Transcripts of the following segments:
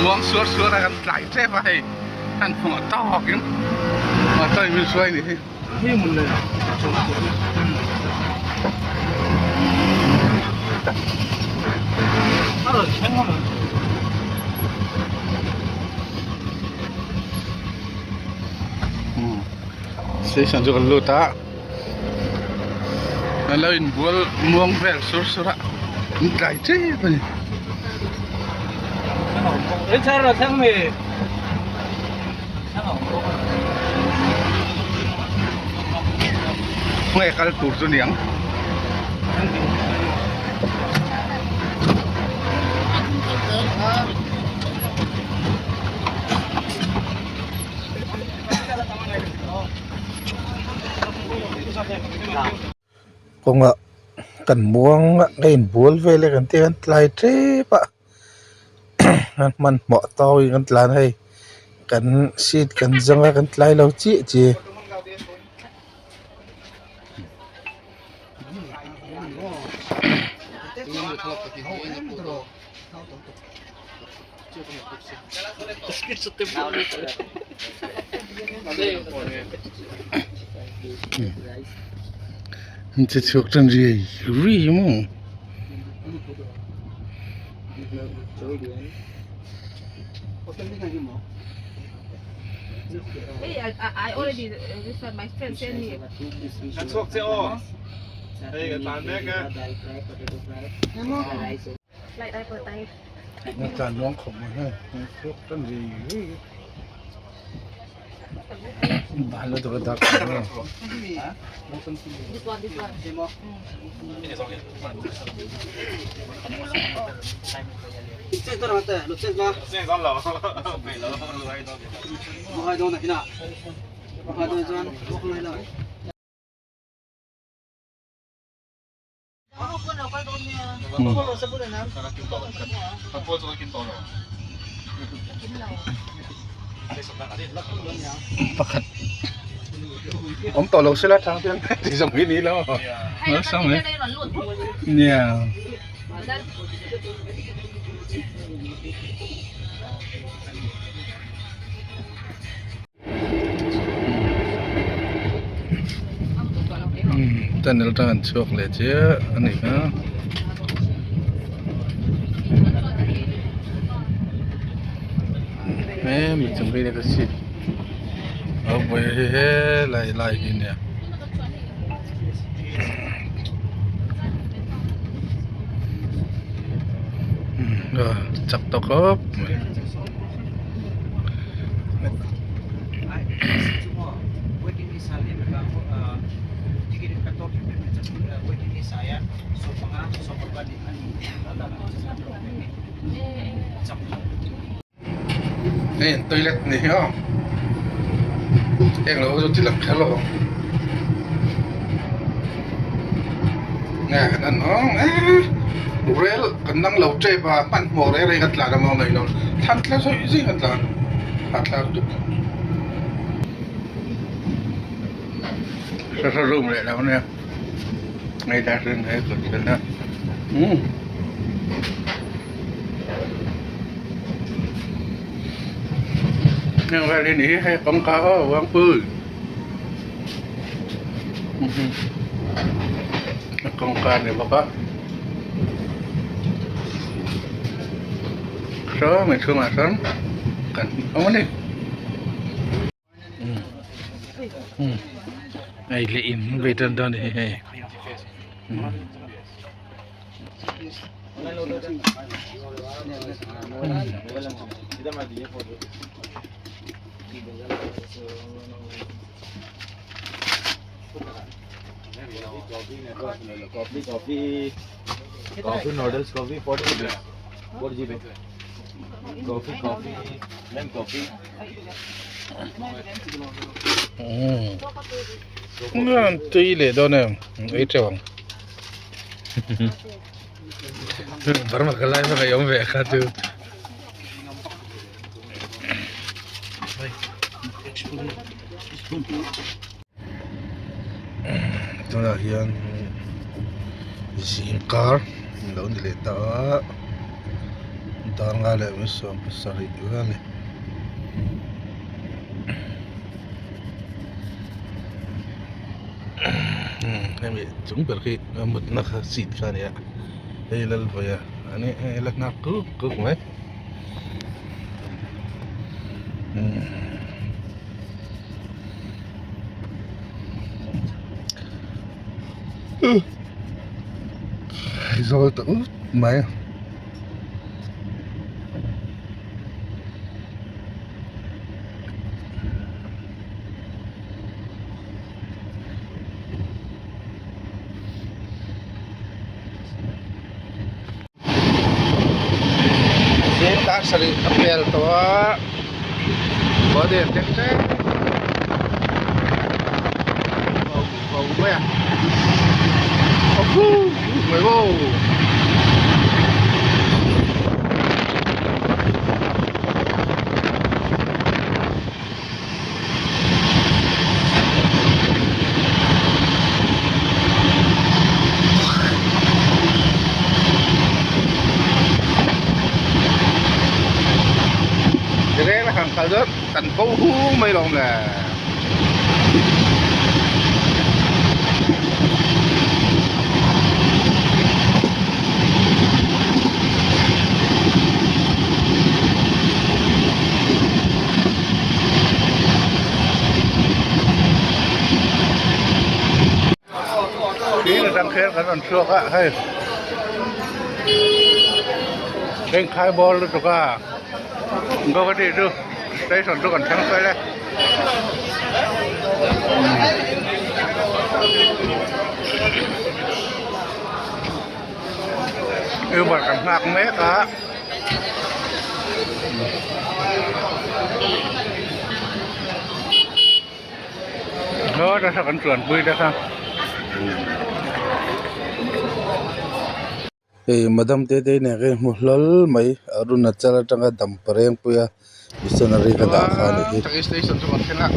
Muang suar suar a kan tlai tep a hei an hmuh tawk in motor in min hruai ni hi. Station chu kan lut a an lo inbual muang vel sur sur a an tlai tep a ni. Nge kal tur chu niang. Kawngah kan muang a ka inbual vel e kan tia kan tlai tep a hmanhmawh tawkin kan tlan a hei kan seat kan zawng a kan tlai lo chiah chiah. Che chhuak tan riai riai maw. Tlan luang khawp mai hei chhuak tan riai riai a la dawr a dak Pakhat awm tawh lo sela thang te ti zawng hi ni lo awlsam mai nia. Tunnel atang an chhuak leh chiah a ni kha. He mi chung hi ka seat a vawi hi helai lai hi ania. Chak tawh khawp mai. Hei an toilet ni hi aw englo chu ti lang kher lo ang nge kan en awng e rel kan nang lo tep a hmanhmawh reng reng kan tlan a maw ngaih lo thlan tla zawih zawih kan tlan hahthlak lutuk hra room leh lo ania hei dah hran he kawt hran a umm. Heng vel hi ni hei kawngka aw Wangpui kawngka a ni bawk a saw mi chhungah sawn kan awm a ni hei leh in vei tan dawn a ni hei. Tui leh dawn em ei teuh ang. Burma ka lai vek a awm ve kha chu. Tunah hian zingkar a lo ni leh ta a. Dar nga leh mi 70 vel a ni. Hemi chung ber khi a mutna kha seat kha a ni a hei Lalvawia a ni hei la nghak kuk kuk mai. Aizawl ta ut mai. Zing dar sarih a pel tawh a body a thleng ṭep vo mai a aw hu mai aw. Rel a han kal dawn kan ko hung mai lawm le. Tin atang khian kan rawn chhuak a hei bengkhai bawr lutuk a Guwahati chu station chu kan thleng fel e. Uber kan nghak mek a. Đó ta sao kan chuan pui te kha. Hei madam te te nen ka inhmu hlawl mai Arunachal atanga Dampareng puia missionary ka dah kha a ni hi. Chuan station chu kan thleng a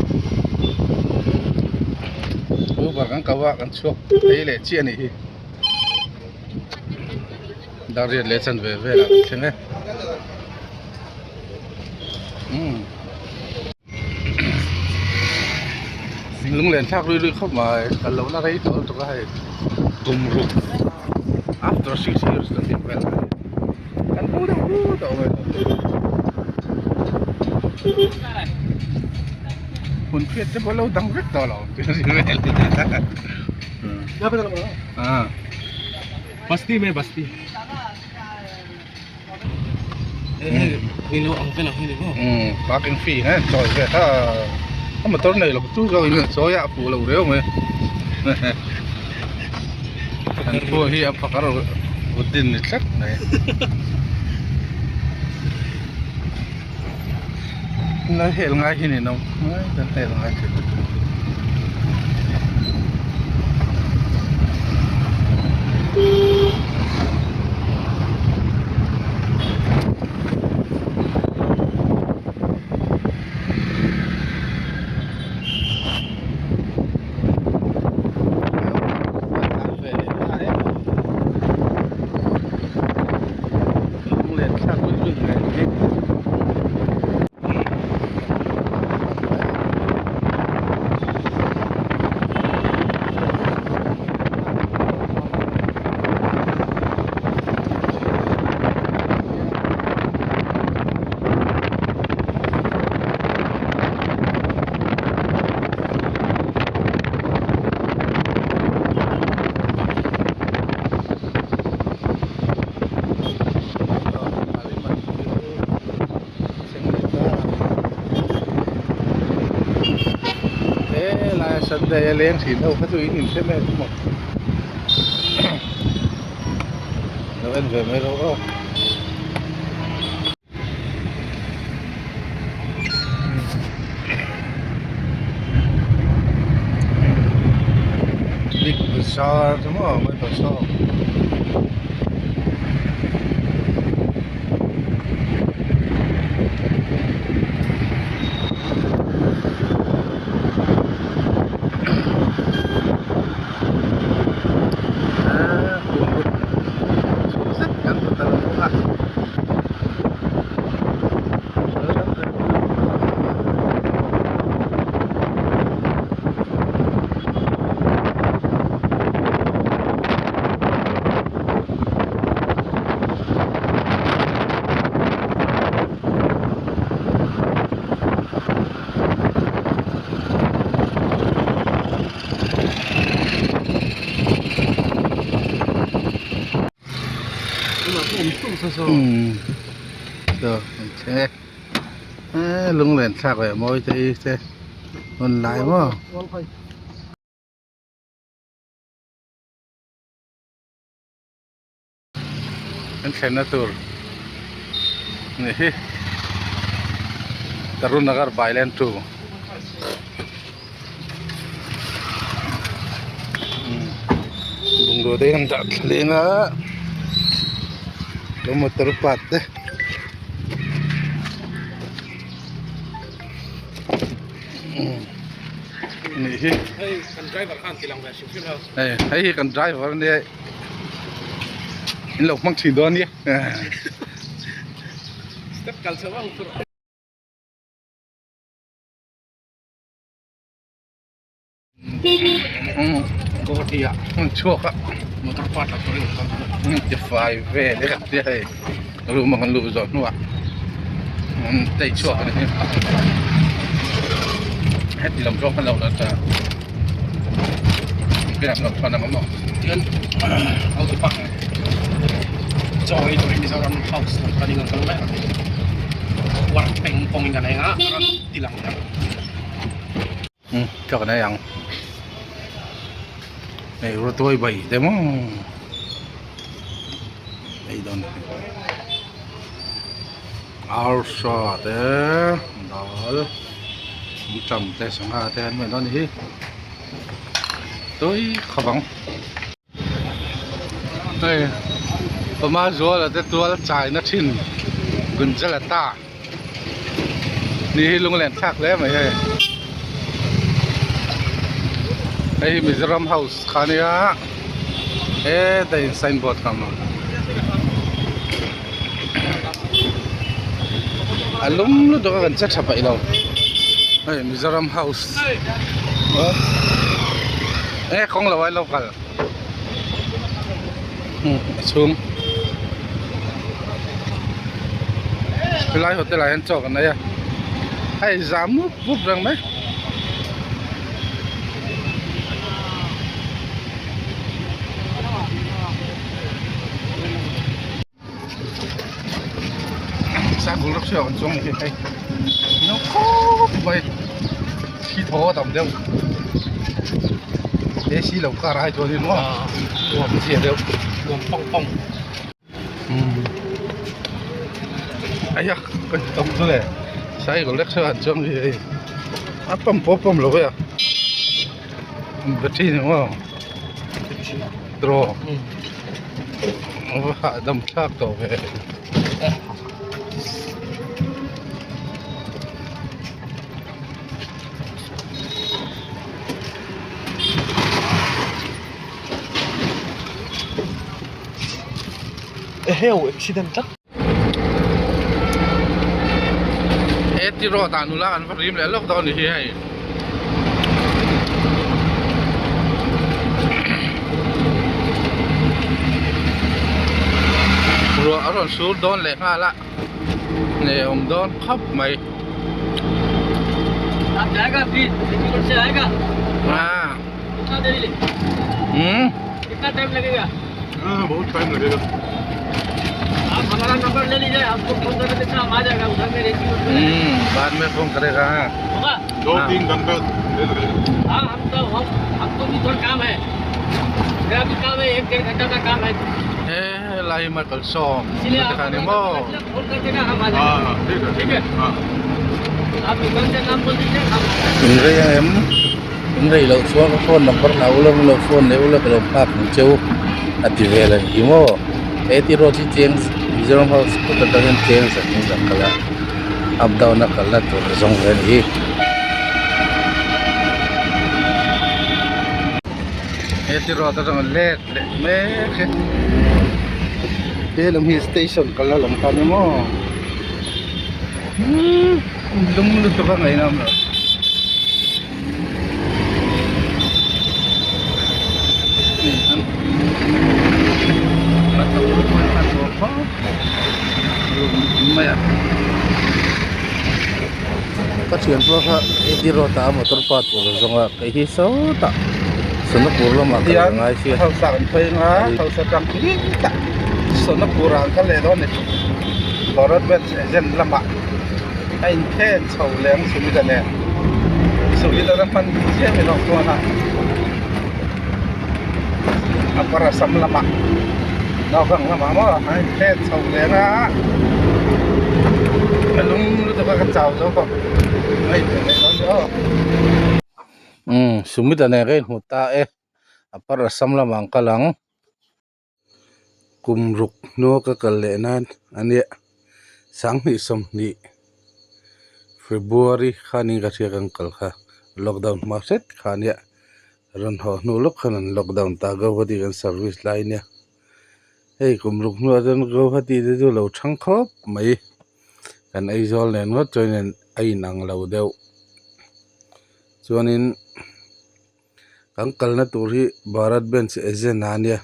Uber kan ko a kan chhuak phei leh chiah a nih hi. Dar riat leh chanve velah kan thleng e. Umm. Lunglen thlak lui lui khawp mai kal loh na rei tawh lutuk a hei tum ruk after 6 years kan tih vel mai kan pu deuh pu tawh mai hun phiat te pawh lo dang vek tawh lo Basti me basti Umm parking fee nge chawi ve kha a motor nei lo chu zawk in chawi a fuh lo reu mai an pawh hi a pakar vut din ni tlat mai la hel ngai hi ni no kan hel ngai thei. He lai Sunday a leng thin ho kha chu in inhre mai ang maw lo en ve mai rawh aw. Big Bazaar chu maw mai bazaar. Umm chaw an thleng e eee lunglen thlak leh mawi te hi te hun lai maw. An thlenna tur ni hi Tarun Nagar bailen two bungrua te hian dah thleng a motor part te. Nih hi hei kan driver khan ti lang ve hrim hrim a hei hei hi kan driver ania in lo hmang thin dawn ania step kal chho ang tur Guwahati ah hmun chhuak a motor part lah tur in hmun ti fai vel e tia hei room a kan luh zawh hnuah an tei chhuak a ni heti lam zawk an lo la ta engtin an lo chhuan ang maw tichuan auto park chaw ei turin Mizoram house lam kan ingan kal mek a war peng pawng in kan eng a rawn ti lang ang. Chaw kan ei ang hei rawtuai bai te maw ei dawn arsa te dal tam te sangha te an hmeh dawn a ni hi tui khawp ang hei pama zuala te tual chaina thin gunjalata. Ni hi lunglen thlak hle mai hei hei hi Mizoram house kha ania hetah in sign board kha a awm a a lum lutuk a kan che tha paih lo hei Mizoram house enge kawng lo a lo kal a chhung. Helai hotel ah hian chaw kan ei a hei zam mup mup reng mai. Sangul rawk chhuak an chuang ni hi hei no khawp mai thi thaw a tam deuh AC lo car ai chuan in maw nuam zia deuh nuam pawng pawng aya ka tam chu le cycle rickshaw an chuang hi hei a pump pawh a pump lo a battery ni maw draw. A va hahdam thlak tawh ve. Eheu accident tlat. He ti road ah nula kan va rim leh lawk dawn a ni hi hei. Ruah a rawn sur dawn leh nghal a hneh awm dawn khawp mai बाद में phone करेगा दो तीन घंटा हाँ हम तो हम हमको भी थोड़ा काम है मेरा भी काम है एक डेढ़ घंटा का काम है he lai Michael sawm इसलिए te आप kha ni maw phone कर देना हम आ जाएंगे हाँ ठीक है ठीक है हाँ आप दुकान से नाम बोल दीजिए हम in rei ang em in rei loh chuan ka phone number la ula lo phone leh ula ka lo nghak ang cheu a ti vel a ni maw he ti road hi cheng Mizoram house kawt atangin cheng zan in a kal a up down a kalna tur zawng ve a ni hi. He ti road atanga let leh mek hi he lam hi station kalna lam kha a ni maw lum lutuk a ngaihna a awm lo. Ka thian pawh kha AD road ah motor park tur a zawng a kei hi sawtah. Sonapur lamah kal ka ngai sia. Hausa kan phei anga hausa tang tah Sonapur ah an kal leh dawn a ni. Bharat Benz agent lamah a inthen chho leh ang Sumita nen. Sumita na hman chiah ni lo chuan a Upper Assam lamah Nowgang lamah maw a inthen chho leh anga a lung lutuk a ka chau zo tawh ngaihtuah leh dawn ni aw. Umm Sumita nen ka inhmu ta e Upper Assam lamah an kal ang. Kum ruk hnua ka kal leh nan a nia sanghnih sawmhnih February khanin ka hria kan kal kha lockdown hma hret kha a nia rawn haw hnu lawk khan an lockdown ta Guwahati kan service lai a nia hei kum ruk hnuah chuan Guwahati te chu lo thang khawp mai kan Aizawl nen ngawt chuan a inang lo deuh chuanin. Kan kalna tur hi Bharat Benz agent a nia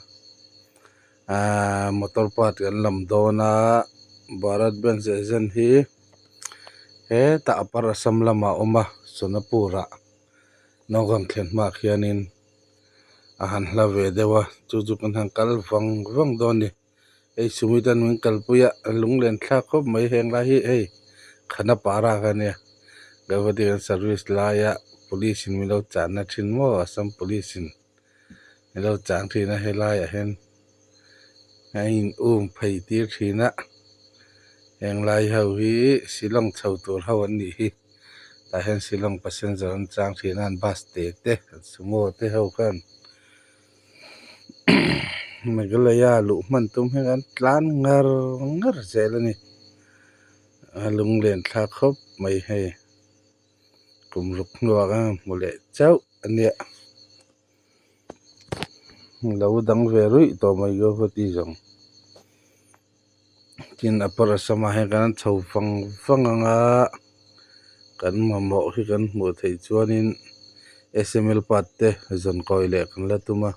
ahh motor part kan lam dawn a Bharat Benz agent hi hetah upper assam lamah a awm a Sonapur ah naupang thlen hmaah khianin a han hla ve deuh a chu chu kan han kal vang vang dawn a ni hei sumit an min kalpui a lunglen thlak khawp mai heng lai hi hei Khanapara kha ania Gauhati kan service laia police in min lo channa thin maw Assam police in min lo chang thin a helaiah hian a in um phei tir thin a heng lai ho hi Shillong chho tur ho an nih hi tah hian Shillong passenger an chang thin a an bus te te an sumo te ho khan. Meghalaya luh hman tum hian an tlan ngar ngar zel a ni a lunglen thlak khawp mai hei kum ruk hnuah khan hmu leh chauh a nia lo dang ve ruih tawh mai Guwahati zawng tin upper assam ah hian kan chho vang vang ang a kan mamawh hi kan hmuh theih chuanin sml part te zawn kawi leh kan la tum a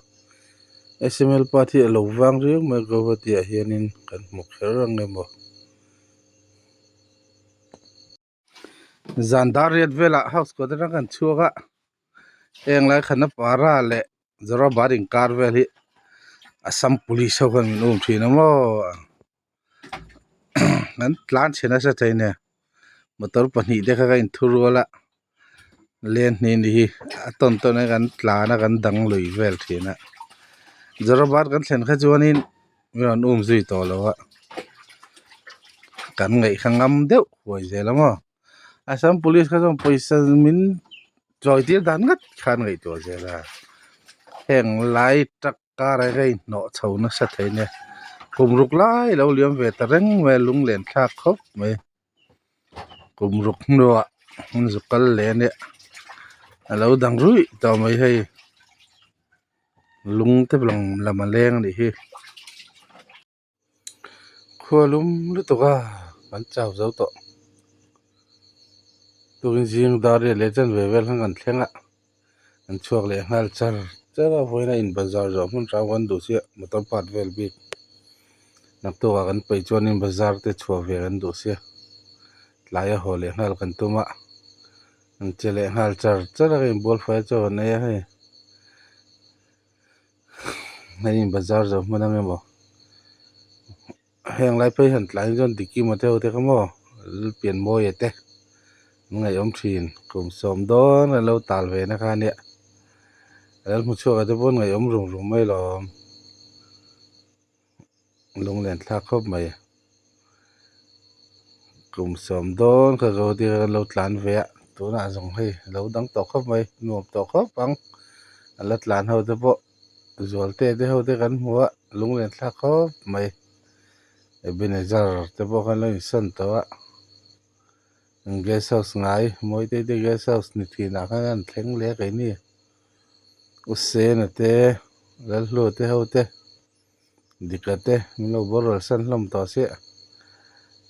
sml part hi a lo vang riau mai a Guwahati ah hianin kan hmu kher ang emaw. Zan dar riat velah house kawt atang kan chhuak a heng lai Khanapara leh Zorabar inkar vel hi Assam police ho khan min um thin a maw an tlan chhe nasa thei nia motor pahnih te kha ka inthurual a lane hnih ni hi a tawn tawn a kan tlan a kan dang lui vel thin a Zorabar kan thlen kha chuanin min rawn um zui tawh lo a kan ngaih kha ngam deuh huai zel a maw Assam police kha chuan pawisa min chawi tir dan ngat khan ngaihtuah zel a heng lai truck kar ah hian hnawh chho nasa thei nia kum ruk lai lo liam ve ta reng mai a lunglen thlak khawp mai kum ruk hnuah an zu kal leh ania a lo dang ruih tawh mai hei. Lung te lang lam a leng a nih hi khua lum lutuk a kan chau zo tawh tukin zing dar riat leh chanve vel khan kan thleng a an chhuak leh nghal char char a vawiin a in bazar zawh hmun hrang kan duh sia motor part vel bik naktuk ah kan peih chuanin bazar te chhuah ve kan duh sia tlai a haw leh nghal kan tum a. An che leh nghal char char a ka inbual fai chaw an ei a hei an in bazar zo hman ang emaw heng lai phei han tlai chuan Dikima te ho te kha maw Lalpianmawia te an ngaihawm thin kum sawm dawn an lo tal ve na kha ania a lo hmu chhuak ah te pawh an ngaihawm rum rum mai alawm. Lunglen thlak khawp mai kum sawm dawn kha zo tir an lo tlan ve a tunah zawng hei a lo dang tawh khawp mai nuam tawh khawp ang a la tlan ho te pawh zualte te ho te kan hmu a lunglen thlak khawp mai Ebenezer te pawh khan lo insawn tawh a guest house ngai Mawitei te guest house ni thinah khan an thleng leh a keini Usena te Lalhlua te ho te. Dika te min lo boral san hlawm tawh chiah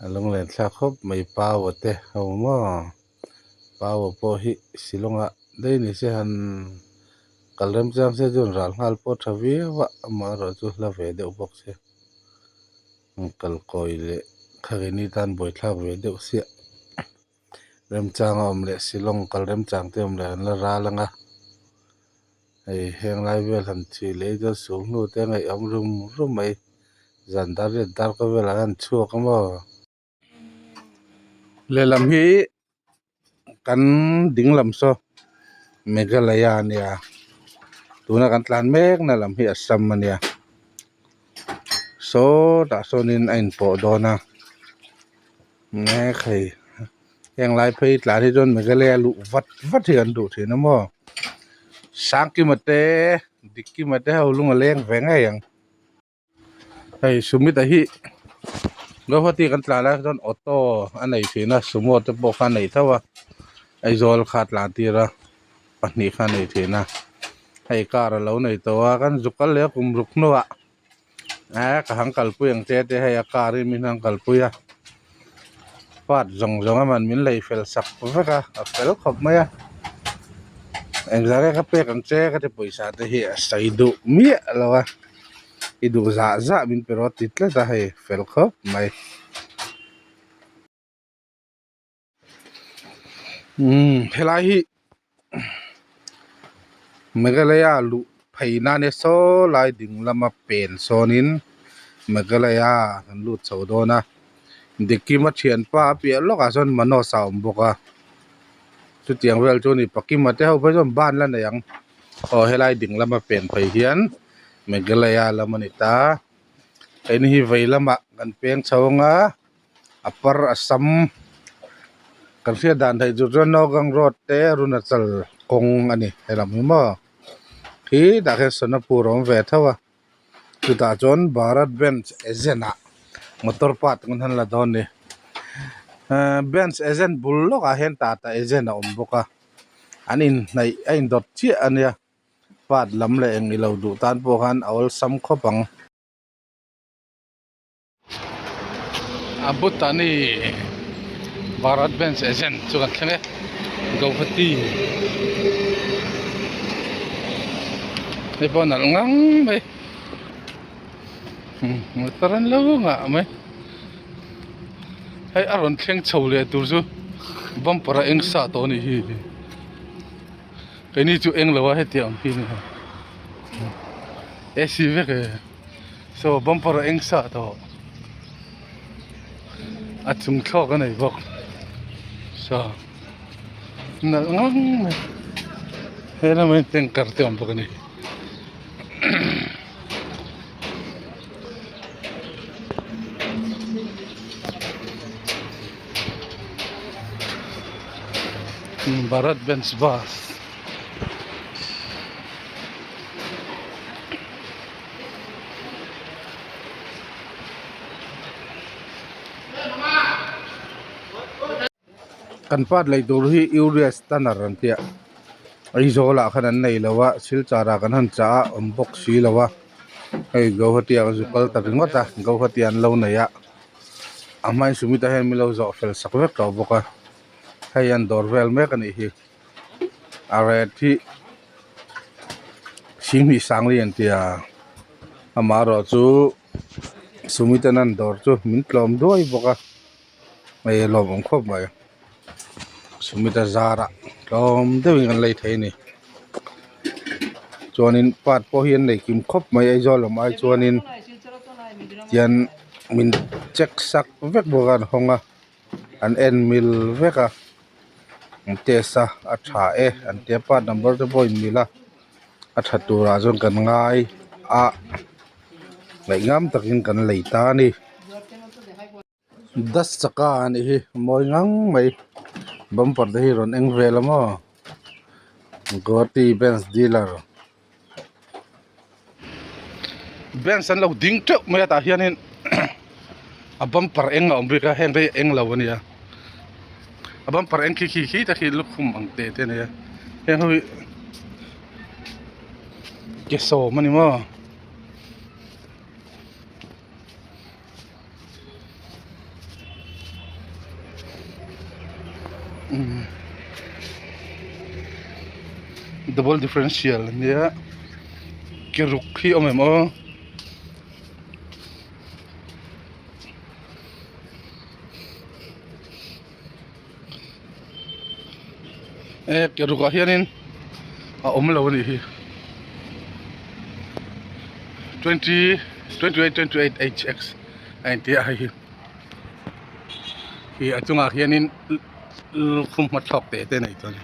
a lunglen thlak khawp mai Paua te ho maw Paua pawh hi Shillong ah daih ni se han kal rem chang se chuan ral nghal pawh tha viau a amaherawh chu hla ve deuh bawk se kal kawi leh khawini tan buaithlak ve deuh chiah remchang a awm leh Shillong kal remchang te awm leh an la ral ang a. Hei heng lai vel han chhui leh hi chuan sul hnu te ngaih awm rum rum mai zan dar riat dar ka velah hian an chhuak a maw. Lehlam hi kan ding lam saw Meghalaya a nia tuna kan tlan mek na lam hi Assam a nia sawtah sawnin a inpawh dawn a mek hei heng lai phei tlan hi chuan Meghalaya luh vat vat hi an duh thin a maw Sangkima te Dikkima te ho lung a leng ve ngei ang. Hei Sumit-a hi Guwahati kan tlan lai chuan auto a nei thin a sumo te pawh kha a nei tho a Aizawl kha a tlan tir a pahnih kha a nei thin a hei car a lo nei tawh a kan zuk kal leh a kum ruk hnuah eh ka han kalpui ang che te hei a car hi min han kalpui a part zawng zawng a man min lei fel sak vek a a fel khawp mai a engzah nge ka pek ang che ka ti pawisa te hi a sawi duh miah lo a. I duh zah zah min pe rawh ti tlat a hei fel khawp mai. Umm helai hi Meghalaya luh phei na ania saw lai ding lama pen sawnin Meghalaya kan lut chho dawn a Dikima thianpa a piah lawkah sawn Manoj a awm bawk a chutiang vel chu a ni Pakima te ho phei chuan ban la nei ang aw helai ding lama pen phei hian. Meghalaya lam a ni ta keini hi vei lamah kan peng chho ang a a par a sam kan hriat dan theih chu chuan Nowgang road te Arunachal kawng a ni helam hi maw khi tah khian Sonapur a awm ve tho a chutah chuan Bharat Benz agent ah motor part kan han la dawn a ni ehh Benz agent bul lawkah hian Tata agent a awm bawk a an inhnaih a indawt chiah a nia. Part lam leh eng ilo duh tan pawh khan a awlsam khawp ang. A Bhutani Bharat Benz agent chu kan thleng e Guwahati hei pawh a nalh ngang mai motor an lo ngah mai hei a rawn thleng chho leh tur chu bumper a eng sa tawh a nih hi. Keini chu eng lo a hetiang ang hi nia AC vek e saw bumper a eng sah tawh a chung thlawk a nei bawk saw nalh ngang mai he lamah hian tanker te a awm bawk a ni. Bharat Benz bus kan part lei tur hi urea stanner an tia Aizawl ah khan an nei lo a silchar ah kan han chah a awm bawk si lo a hei Guwahati ah ka zu kal ta ringawt a Guwahati an lo nei a. A hmain Sumita hian min lo zawh fel sak vek tawh bawk a hei an dawr vel mek a nih hi a rate hi singhnih sangli an ti a amaherawh chu Sumita an dawr chu min tlawm duai bawk a hei a lawmawm khawp mai Sumita zarah tlawm deuhin kan lei thei a ni chuanin part pawh hi an nei kim khawp mai Aizawl lam ai chuanin tian. Min check sak vek bawk a an hawng a an en mil vek a an test a a tha e an tia part number te pawh a in mil a a tha turah chuan kan ngai a ngaihngam takin kan lei ta a ni das chaka a nih hi a mawi ngang mai bumper te hi rawn eng vel a maw Guwahati Benz dealer. Benz an lo ding teuh mai a tah hianin a bumper eng a awm bik a heng te hi eng lo a nia a bumper eng khi khi khi te khi lukhum ang te te a nia heng ho hi ke sawm a ni maw. Double differential a nia ke ruk hi a awm em aw e ke ruk ah hianin a awm lo a nih hi. Twenty twenty eight twenty eight hx a inti a hei hi hi a chungah hianin lukhum hma thlawk te te nei chuan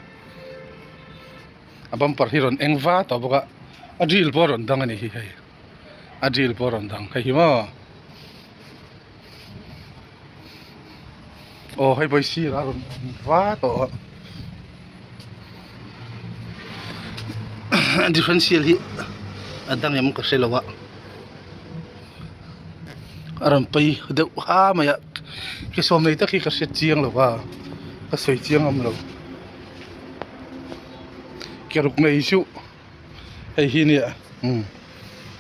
a bumper hi rawn eng va tawh bawk a a drill pawh a rawn dang a ni hi hei a drill pawh a rawn dang hei hi maw aw hei pawh hi sirah a rawn eng va tawh a differential hi a dang em ka hre lo a a rawn pai deuh ha mai a ke sawm nei tak hi ka hre chiang lo va ka sawi chiang awm lo ke ruk nei chu hei hi nia umm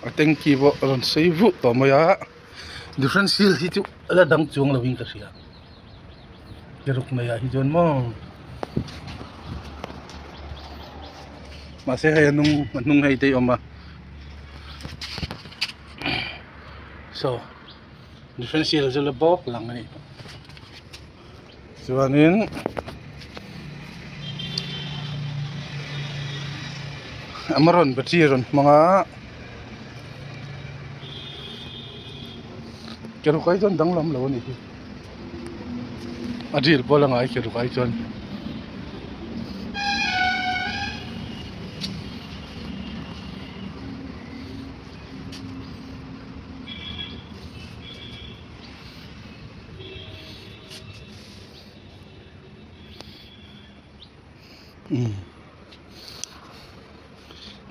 a tanky pawh a rawn sei vuh tawh mai a differential hi chu a la dang chuang lo in ka hria. Ke ruk nei ah hi chuan maw mahse hei a hnung a hnung hei te hi a awm a saw differential chu la bawk lang a ni chuanin amaron battery a rawn hmang a ke ruk ai chuan danglam lo a ni hi. A dil pawh la ngai kher ai chuan umm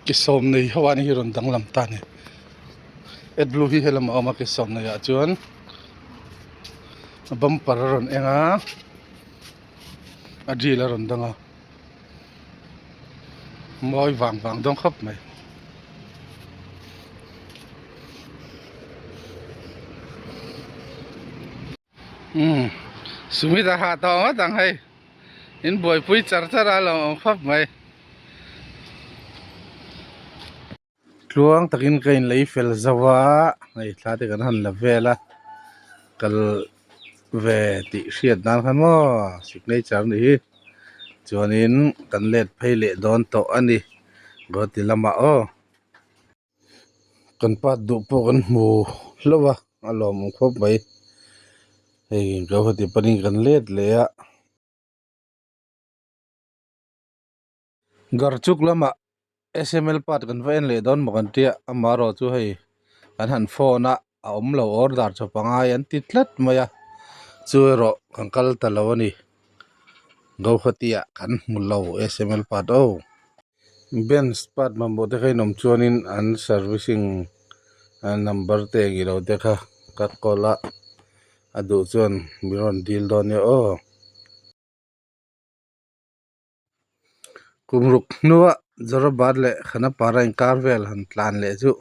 ke sawm nei ho ah hi rawn danglam ta a ni adblue hi helamah a awm a ke sawm nei ah chuan. A bumper a rawn eng a a dil a rawn dang a mawi vang vang dawn khawp mai. Umm sumit a hah tawh ngawt ang hei in buaipui char char a lo awm khawp mai. Tluang takin ka inlei fel zo a hei thla te kan han la vel a kal ve tih hriat nan khan maw signature a nih hi chuanin kan let phei leh dawn tawh a ni Guwahati lamah aw kan part duh pawh kan hmu hlauh a a lawmawm khawp mai hei Guwahati panin kan let leh a. Garchuk lamah sml part kan va en leh dawn maw kan tia amaherawh chu hei an han phone a a awm lo order chaw pangai an ti tlat mai a chu erawh kan kal ta lo a ni Guwahati ah kan hmu lo sml part aw bench part mamawh te kha in awm chuanin an servicing number te eng ilo te kha ka call a a duh chuan min rawn dil dawn nia aw. Kum ruk hnua Jorobad leh Khanapara inkar vel han tlan leh chu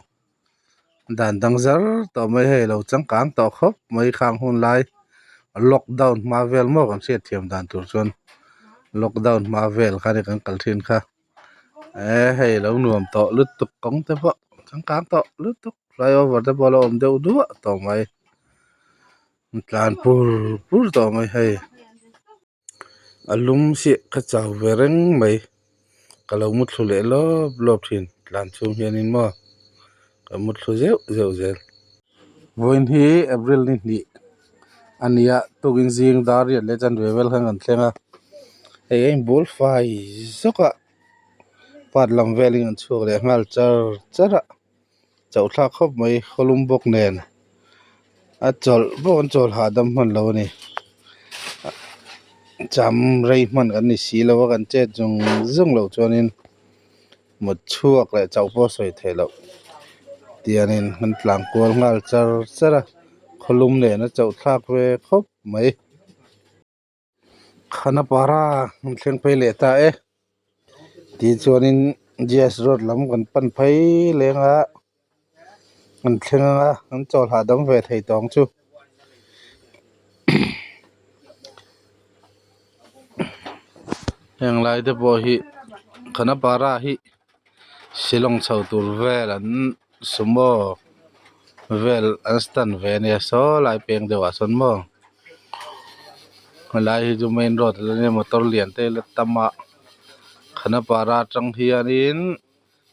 dan dang zar tawh mai hei lo changkang tawh khawp mai khang hun lai lockdown hma vel maw kan hriat thiam dan tur chuan lockdown hma vel kha ni kan kal thin kha eh hei lo nuam tawh lutuk kawng te pawh changkang tawh lutuk flyover te pawh a lo awm deuh duah tawh mai tlan pur pur tawh mai hei. A lum chiah ka chau ve reng mai ka lo muthlu leh lawp lawp thin tlan chhung hianin maw ka muthlu zeuh zeuh zel. Vawiin hi April ni hnih a ni a tukin zing dar riat leh chanve vel khan kan thleng a hei a inbul fai zawk a part lam velin an chhuak leh nghal char char a chauh thlak khawp mai khawlum bawk nen a chawlh pawh an chawl hahdam hman lo a ni cham rei hman kan ni si lo a kan chet zung zung loh chuanin mut chhuak leh chauh pawh a sawi theih loh tiangin an tlan kual nghal char char a khawlum nen a chauh thlak ve khawp mai. Khanapara an thleng phei leh ta e tichuanin G S road lam kan pan phei leng a an thleng ang a an chawl hahdam ve thei tawng chu. Heng lai te pawh hi Khanapara hi Shillong chho tur vel an sumo vel an stand ve ania saw lai peng deuh ah sawn maw helai hi chu main road a la nia motor lian te la tam a Khanapara atang hianin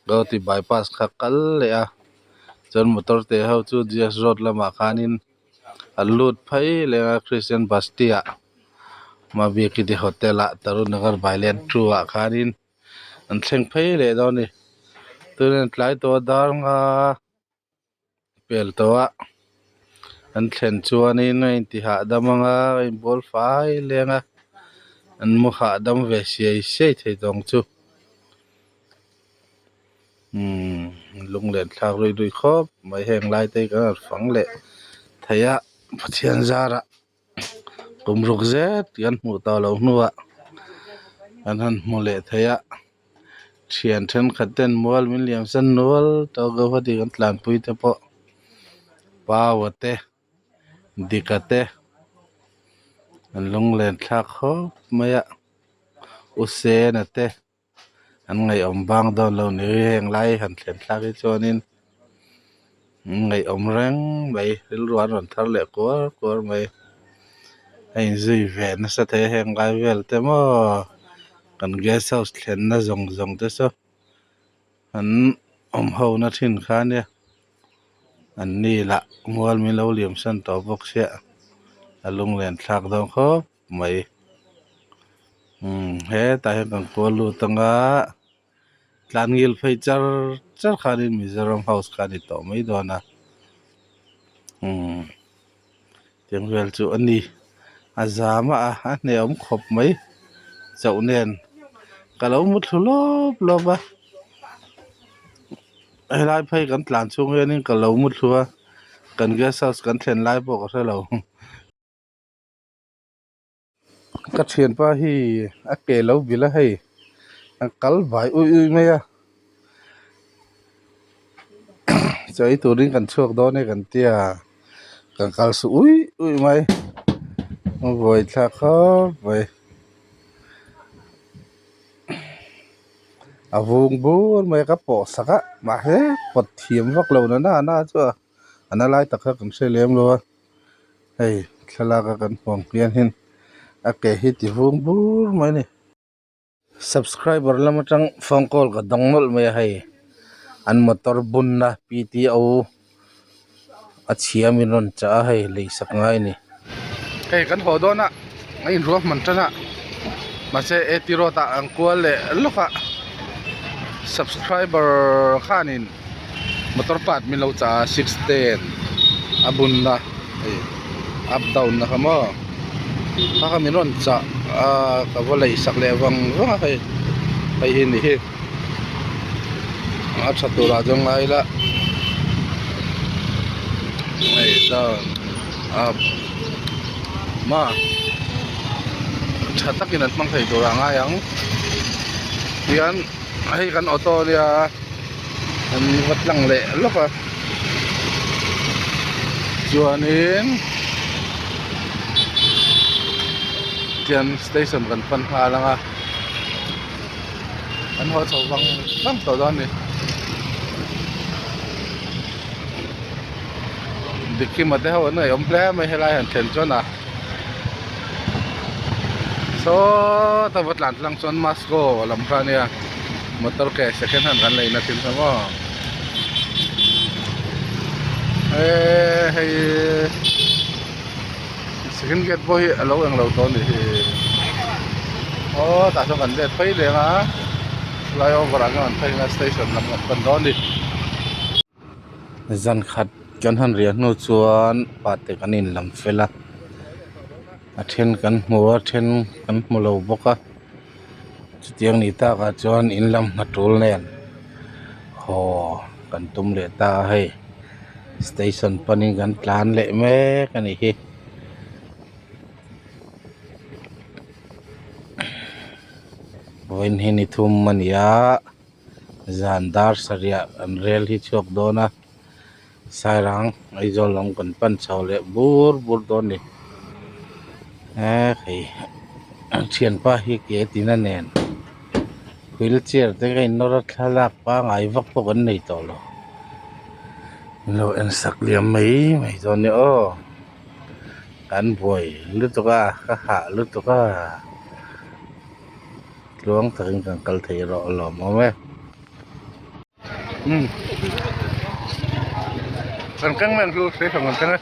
Guwahati bypass kha kal leh a. Chuan motor te ho chu G S road lamah khanin an lut phei leh a Christian basti ah Mabiaki te hotel ah Tarun Nagar bailen two ah khanin an thleng phei leh dawn a ni. Tunah hian tlai tawh a dar nga pel tawh a an thlen chuanin a inti hahdam anga a inbual fai leng a an mu hahdam ve siai siai thei tawh ang chu umm lunglen thlak luih luih khawp mai heng lai te hi kan han fang leh thei a Pathian zarah kum ruk zet kan hmuh tawh loh hnuah kan han hmu leh thei a thian thenkhat ten mual min liam san nual tawh Guwahati kan tlanpui te pawh Paua te Dika te an lunglen thlak khawp mai a U Sena te. An ngaihawm bang dawn lo ni heng lai han thlen thlak hi chuanin an ngaihawm reng mai rilru an rawn thar leh kuar kuar mai a inzui ve nasa thei a heng lai vel te maw kan guest house thlenna zawng zawng te saw an awm ho na thin kha ania an ni lah mual min lo liam san tawh bawk sia a lunglen thlak dawn khawp. Mai umm hetah hian kan kual lut anga tlan ngil phei char char khanin Mizoram house kha a ni tawh mai dawn a umm tiang vel chu a ni a zam a a hneawm khawp mai chauh nen ka lo mu thlu lawp lawp a helai phei kan tlan chhung hianin ka lo mu thlu a kan guest house kan thlen lai pawh ka hre lo. Ka thianpa hi a ke lo vil a hei a kal vai uih uih mai a chaw ei turin kan chhuak dawn e kan tia kan kal suh uih uih mai a buaithlak khawp mai a vung bur mai a ka pawh sak a mahse pawt thiam vak lo na na chu a a na lai tak kha kan hre lem lo a. Hei thlalak a kan hmuh ang hian a ke hi ti vung bur mai a ni. Subscriber lam atang phone call ka dawng nawlh mai a hei an motor bunna P T O a chhia min rawn chah a hei lei sak ngai a ni. Hei kan haw dawn a a inruah hman tan a mahse A T road ah an kual leh lawk a subscriber khanin. Motor part min lo chah a 610 a bunna hei up down na kha maw kha kha min rawn chah a ka va lei sak leh vang vang a hei hei hi ni hi a tha turah chuan ngai ila hei down up maw tha takin an hmang thei turah a ngai ang tihian hei kan auto ania. An va tlang leh lawk a chuanin tian station kan pan nghal ang a an haw chho vang vang tawh dawn a ni Dikima te ho an ngaihawm hle mai helai han thlen chuan a sawta va tlan tlang chuan Moscow a lam kha ania motor ke second hand kan lei na thin kha maw eee hei second gate pawh hi a lo englo tawh a nih hi aw tah chuan kan let phei leng a flyover ah chuan kan phei ang a station lam kan pan dawn a ni. Zan khat kan han riah hnu chuan pate kan in lam fel a a then kan hmu a then kan hmu lo bawk a chutiang ni takah chuan in lam hna tul nen haw kan tum leh ta a hei station panin kan tlan leh mek a nih hi. Vawiin hi ni thum a ni a. Zan dar sarih an rel hi chhuak dawn a Sairang Aizawl lam kan pan chho leh bur bur dawn a ni eee hei an thianpa hi ke tina nen wheelchair te ka innawr a thlalak pangai vak pawh kan nei tawh lo min lo en sak liam mai mai dawn nia aw kan buai lutuk a ka hah lutuk a. Tluang takin kan kal thei erawh a lawmawm e. Kan keng mai ang chu station kan thleng e.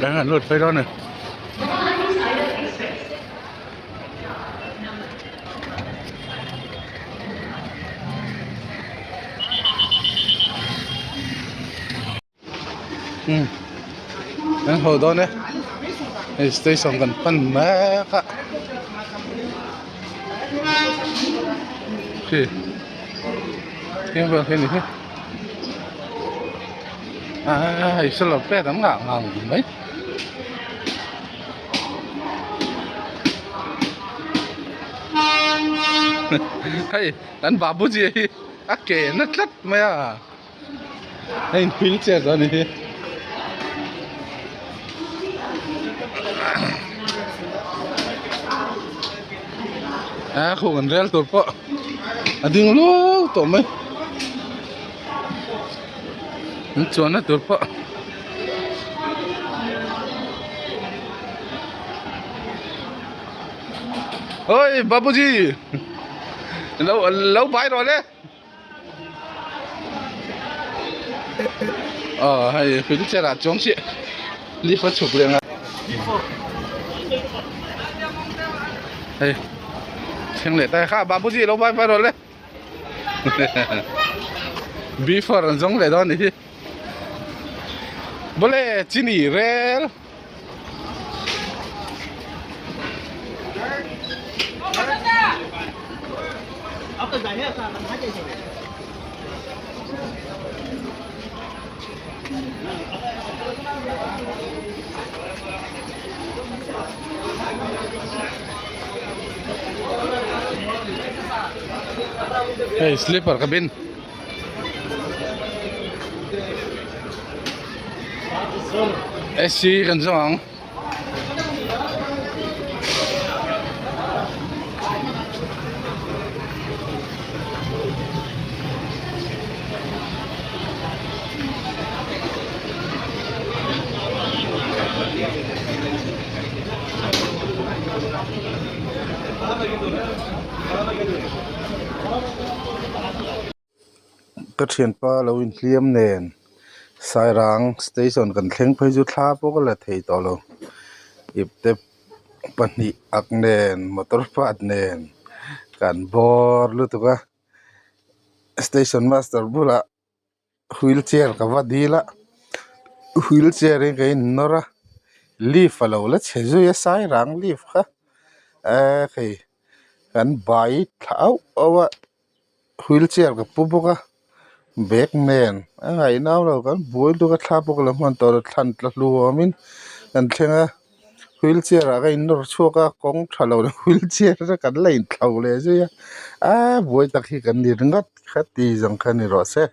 Kan han lut phei dawn a ni. Umm kan haw dawn e hei station kan pan mek a khi khi vel khi a ni hi aaa hei solar plate an ngah ngang mai. Hei kan babuji hi a ke na tlat mai a. Hei wheelchair chu a ni hi. A khung an rel tur pawh a ding luau tawh mai. An chuanna tur pawh. Oi Babuji lo lo bai rawh le. Aw hei wheelchair ah chuang chiah lift a chhuk leh ang a hei thleng leh ta kha babuji lo bai bai rawh le before an zawng leh dawn a nih hi bawle chini rel. Hei sleeper cabin. AC kan zawng ang. Ka thianpa lo inhliam nen Sairang station kan thleng phei chu thla pawh ka la thei tawh lo ipte pahnih ak nen motor part nen kan bawr lutuk a station master bulah. Wheelchair ka va dil a wheelchair in ka innawr a lift a lo la chhe zui a sairang lift kha eee hei kan bai thla auh auh a wheelchair ka pu bawk a bag nen a ngaihnam lo kan buai lutuk a thla pawh ka la hman tawh lo thlan tla hluam in kan thleng a wheelchair ah ka innawr chhuak a kawng tha lo leh wheelchair te kan la inthlo leh zui a aaa buai tak hi kan ni ringawt kha ti zawng kha ni rawh se.